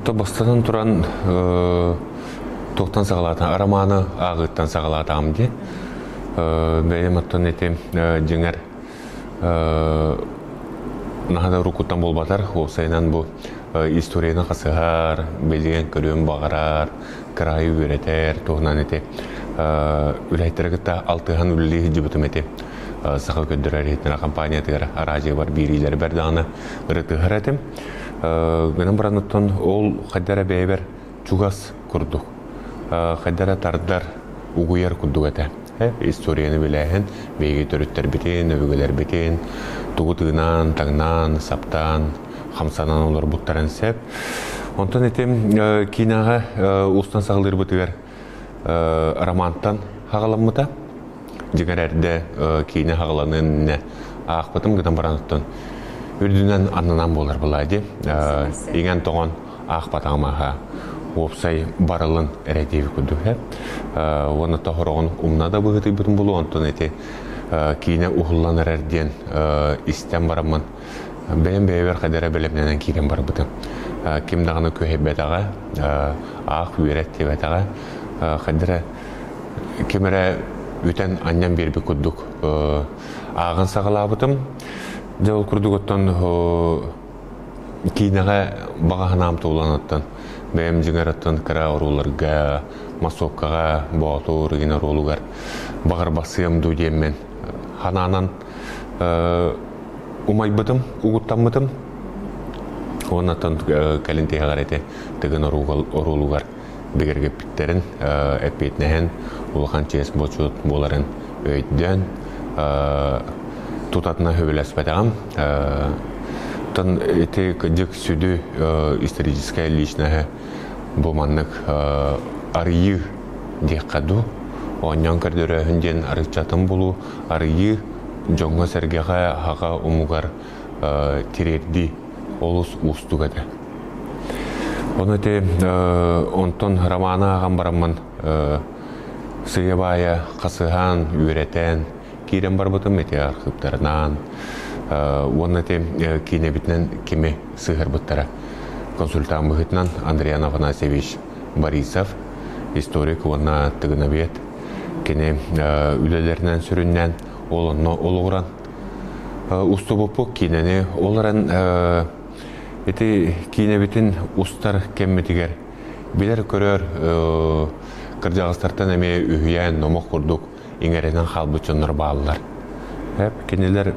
То бастатан туран туохтан саҕалаатаҕым арамааны ааҕыыттан саҕалаатаҕым дии. Бэйэм оттон ити дьиҥэр наһаа да уруккуттан буолбатар, уопсайынан бу историяны хасыһар, билигин көрүөн баҕарар, кыраайы үөрэтэр туһунан ити үлэһиттэри кытта алтыһан үлэлии сылдьыбытым ити. Саха көрдөрөр иһитиннэрэр компаниятыгар араадьыйабар биэриилэрбэр даҕаны ырытыһар этим. Гынан баран оттон ол хайда эрэ бэйэбэр чугас курдук, хайда эрэ тардар, угуйар курдук этэ. Историяны билээһин, биһиги төрүттэрбитин, өбүгэлэрбитин тугу тыынаан, таҥнаан, саптаан, хамсанан олорбуттарын сөп. Онтон ити киинэҕэ устан саҕалыырбытыгар романтан хаҕаламмыта. Дьиҥэр эрдэ киинэ хаҕаланыан иннинэ аахпытым гынан баран оттон үрдүнэн аннынан буолар былаа дии. Иҥэн-тоҥон аахпатаҕым аһа уопсай барылын эрэ диэбит курдук һэ. Уонна тоһороҕун умна да быһыытыйбытым буолуо, онтон ити киинэ уһуллан эрэр диэн истэн бараммын бэйэм бэйэбэр хайда эрэ бэлэмнэнэн киирэн барбытым. Ким даҕаны күһэйбэтэҕэ, аах үөрэт диэбэтэҕэ, хайда эрэ ким эрэ үтэн анньан биэрбит курдук ааҕан саҕалаабытым. Дьэ ол курдук оттон киинэҕэ баҕа санаам туолан оттон бэйэм дьиҥэр оттон кыра орууларга, массовкаҕа, боотур игин оруолугар баҕарбасыам дуу диэммин ханаанан умайбытым, угуттаммытым. Уонна оттон кэлин тиһэҕэр ити Тыгын оруолугар бигэргэппиттэрин, эппиэтинэһин, улахан чиэс-бочуот буоларын өйдөөн, тутатына сөбүлэспэтэҕим. Оттон ити кырдьык сүдү историческай личноһы бу маннык арыйыы диэххэ дуу, оонньоон көрдөрөөһүн диэн арыыччатын булуу, арыйыы дьоҥҥо-сэргэҕэ аһаҕа умугар тириэрдии олус уустук этэ. Ону ити онтон романы ааҕан бараммын сыыйа-баайа хасыһан, үөрэтэн киирэн барбытым ити архыыптарынан уонна ити киинэбитинэн кими сыһыарбыттара. Консультант быһыытынан Андриан Афанасьевич Борисов, историк уонна тыгынабиэт кини үлэлэринэн сүрүннээн ол онно олоҕуран устубуппут киинэни ол эрэн ити киинэбитин устар кэммитигэр билэр-көрөр кырдьаҕастартан эмиэ үһүйээн номох курдук иҥэринэн хаалбыт дьоннор бааллар. Кинилэр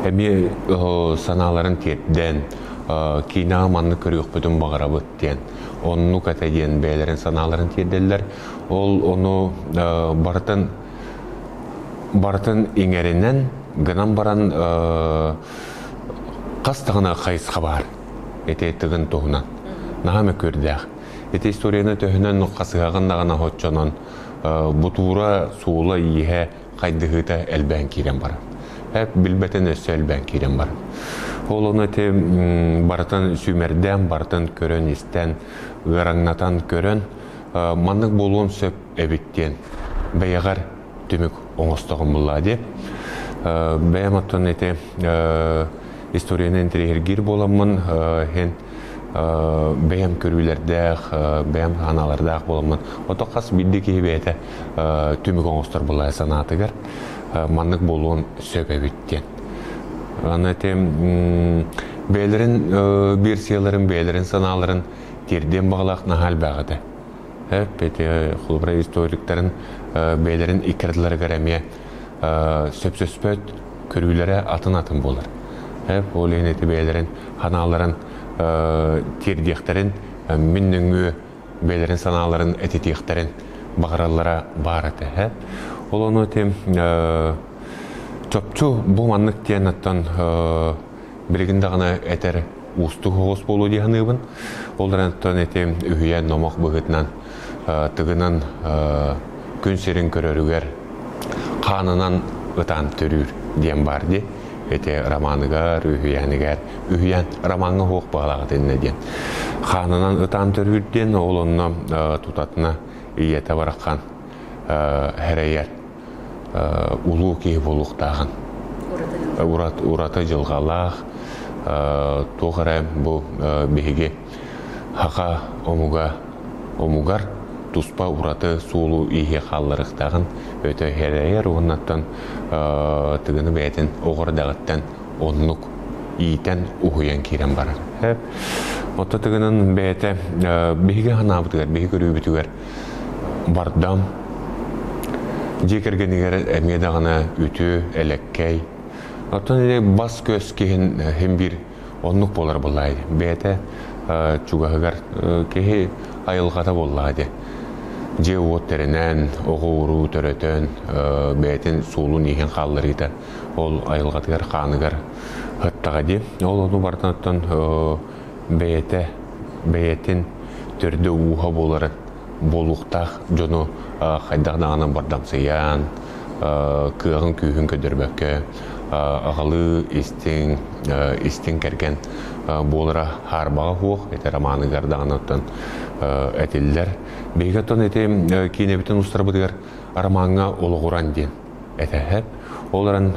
эмиэ санааларын тиэрдэн киинэҕэ маннык көрүөхпүтүн баҕарабыт диэн оннук этэ диэн бэйэлэрин санааларын тиэрдэллэр. Ол ону барытын барытын иҥэринэн гынан баран хас даҕаны хайысха баар ити тыгын туһунан наһаа мөккүөрдээх. Ити историяны төһөнөн хасыһаҕын даҕаны оччонон бутуура, суола-ииһэ, хайдыһыыта элбээн киирэн барар. Эп билбэтин өссө элбээн киирэн барар. Ол ону ити барытын сүүмэрдээн, барытын көрөн-истэн, ыараҥнатан көрөн, маннык буолуон сөп эбит диэн бэйэҕэр түмүк оҥостоҕун буллаа дии. Бэйэм оттон ити историяны интэриэһиргиир буоламмын, иһин бэйэм көрүүлэрдээх, бэйэм санаалардаах буоламмын, ото хас биирдии киһи бэйэтэ түмүк оҥостор буолаа санаатыгар маннык буолуон сөп эбит диэн. Аны ити бэйэлэрин версияларын, бэйэлэрин санааларын тиэрдиэн баҕалаах наһаа элбэх этэ. Ити холобура историктарын бэйэлэрин икки ардыларыгар эмиэ сөпсөспөт көрүүлэрэ атын-атын буолар. Ол иһин ити бэйэлэрин санааларын тиэрдиэхтэрин, мин нөҥүө бэйэлэрин санааларын этитиэхтэрин баҕараллара баар этэ. Ол ону ити чопчу бу маннык диэн оттон билигин даҕаны этэр уустук оҕус буолуо дии саныыбын. Ол эрэн оттон ити үһүйээн номох быһыытынан тыгынан күн сирин көрөрүгэр хаанынан ытаан төрүүр диэн баар дии. Ити романыгар, үһүйээнигэр, үһүйээн ромаҥҥа суох баҕалаах итиннэ диэн. Хаанынан ытаан төрүүр диэн ол онно тутатына ийэтэ бараххан эрэйэр улуу киһи буолуохтааҕын ураты дьылҕалаах туох эрэ бу биһиги. Саха омуга омугар туспа ураты суолу ииһи хаалларыахтааҕын өтө иһэрэйэр уоннаттан тыгыны бэйэтин оҕо эрдэҕиттэн оннук иитэн уһуйан киирэн барар. Отто тыгынын бэйэтэ биһиги санаабытыгар, биһиги көрүүбүтүгэр бардам дьиэ кэргэнигэр эмиэ даҕаны үтүө, элэккэй. Оттон бас-көс киһин хим биир оннук буолар буоллаҕа дии. Бэйэтэ чугаһыгар киһи айылҕата буоллаҕа дии. Дьиэ-уот тэринэн, оҕо-уруу төрөтөн, бэйэтин суолун-ииһин хаалларыыта ол айылҕатыгар, хааныгар ыттаҕа дии. Ол ону барытын оттон бэйэтэ бэйэтин төрдө-ууһа буоларын буолуохтаах дьону хайдах даҕаны бардамсыйан, кыаҕын күүһүн көрдөрбөккө аҕалыы истиҥ, истиҥ кэргэн буолара хаарбаҕа суох ити романыгар даҕаны оттон этиллэр. Биһиги оттон ити киинэбитин устарбытыгар ромаҥҥа олоҕуран диэн этэһэр. Ол эрэн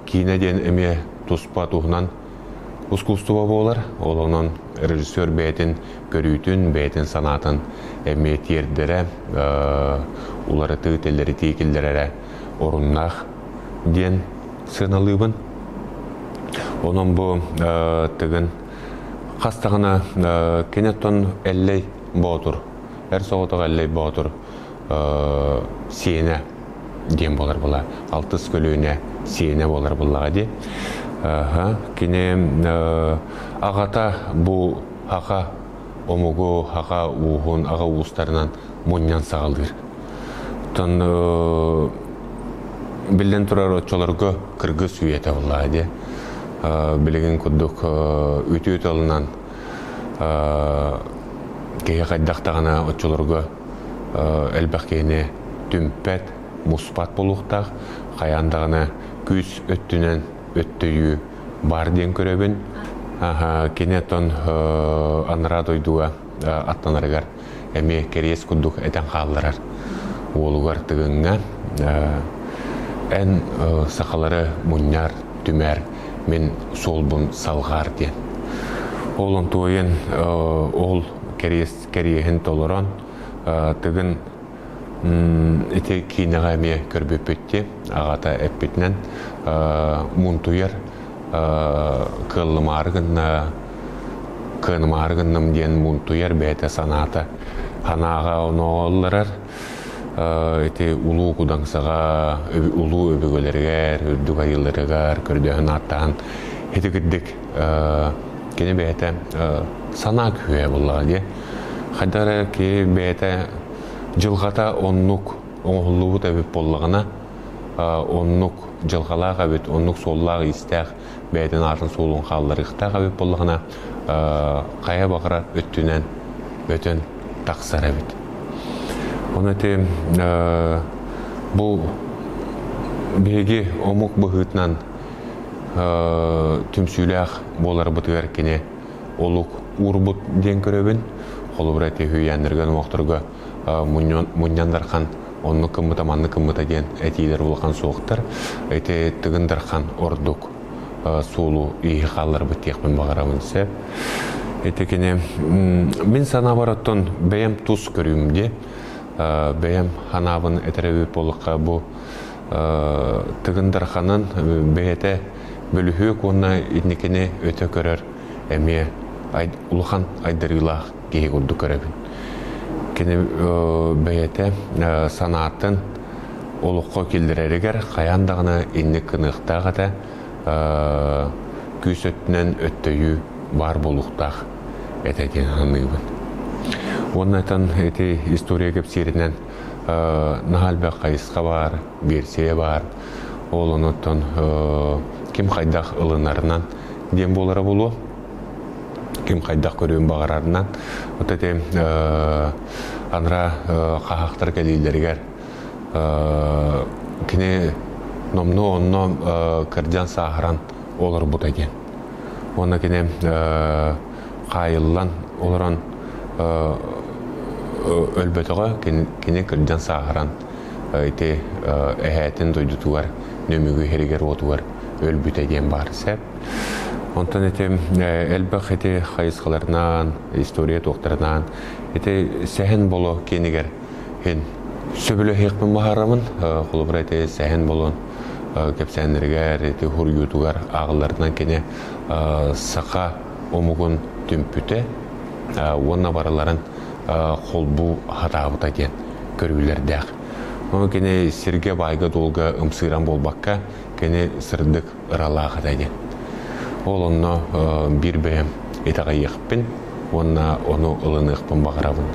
киинэ диэн эмиэ туспа туһунан ускуустуба буолар. Ол онон режиссер бэйэтин көрүүтүн, бэйэтин санаатын эмиэ тиэрдэрэ, уларытыы, тэлэритии киллэрэрэ оруннаах диэн сыаналыыбын. Онон бу Тыгын хас даҕаны кини оттон Эллэй Боотур, эр соҕотох Эллэй Боотур сиэнэ диэн буолар була алтыс көлүөнэ сиэнэ буолар буоллаҕа дии. Кини аҕата бу саха омугу, саха ууһун, аҕа уустарынан мунньан саҕалыыр. Оттон биллэн турар оччолорго кыргыс үйэтэ буоллаҕа дии. Билигин курдук үтүө тылынан киһи хайдах даҕаны оччолорго элбэх киһини түмпэт, муспат буолуохтаах. Хайаан даҕаны күүс өттүнэн өттөйүү баар диэн көрөбүн. Кини оттон анараа дойдуга аттанарыгар эмиэ кэриэс курдук этэн хаалларар уолугар Тыгыҥҥа эн сахалары мунньар, түмэр, мин суолбун салҕаар диэн. Ол онтуойун ол кэриэс кэриэһин толорон Тыгын ити киинэҕэ эмиэ көрбүппүт дии аҕата эппитинэн муунтуйар кыаллымаары гынна кыанымаары гынным диэн муунтуйар бэйэтэ санаата санааҕа онооҕо ылларар ити улуу Кудаҥсаҕа улуу өбүгэлэригэр үрдүк айыыларыгар көрдөһөн ааттаһан ити кырдьык кини бэйэтэ санаа күүһэ буоллаҕа дии. Хайдах эрэ киһи бэйэтэ дьылҕата оннук оҥоһуллубут эбит буоллаҕына, оннук дьылҕалаах эбит, оннук суоллаах-иистээх бэйэтин аатын суолун хаалларыахтаах эбит буоллаҕына, хайа баҕарар өттүнэн өтөн тахсар эбит. Ону ити бу биһиги омук быһыытынан түмсүүлээх буоларбытыгар кини олук уурбут диэн көрөбүн. Холобура ити үһүйээннэргэ, номохторго мунньан дархан оннук гыммыта, маннык гыммыта диэн этиилэр улахан суохтар. Ити Тыгын Дархан ордук суолу ииһи хаалларбыт диэхпин баҕарабын сөп. Ити кини мин санаабар оттон бэйэм тус көрүүм дии. Бэйэм санаабын этэр эбит буоллахха бу Тыгын Дарханын бэйэтэ бөлүһүөк уонна инникини өтө көрөр эмиэ улахан айдарыылаах киһи курдук көрөбүн. Кини бэйэтэ санаатын олоххо киллэрэригэр хайаан даҕаны инник гыныахтаах этэ, күүс өттүнэн өттөйүү баар буолуохтаах этэ диэн саныыбын. Уонна ити история кэпсииринэн наһаа элбэх хайысха баар, биэрсийэ баар. Ол онуттан ким хайдах ылынарынан диэн буолара буолуо. Ким хайдах көрүөн баҕарарынан. Вот эти анараа хаһаахтар кэлиилэригэр кини номнуо онно кырдьан сааһыран олорбута диэн. Уонна кини хаайыллан олорон өлбөтөҕө, кини кырдьан сааһыран ити эһээтин дойдутугар Нөмүгү иһэригэр-уотугар өлбүтэ диэн баар сөп. Онтон ити элбэх ити хайысхаларынан, история туохтарынан ити сэһэн боло киэнигэр һин сөбүлэһиэхпин баһарамын. Холобура ити сэһэн болон кэпсээннэригэр, ити хуруйуутугар ааҕылларынан кини саха омугун түмпүтэ уонна барыларын холбуу хатаабыта диэн көрүүлэрдээх. Ону кини сиргэ баайга-дуолга ымсыыран буолбакка, кини сырдык ыралаах этэ диэн. Ол онно биир бэйэм итэҕэйиэхпин уонна ону ылыныахпын баҕарабын.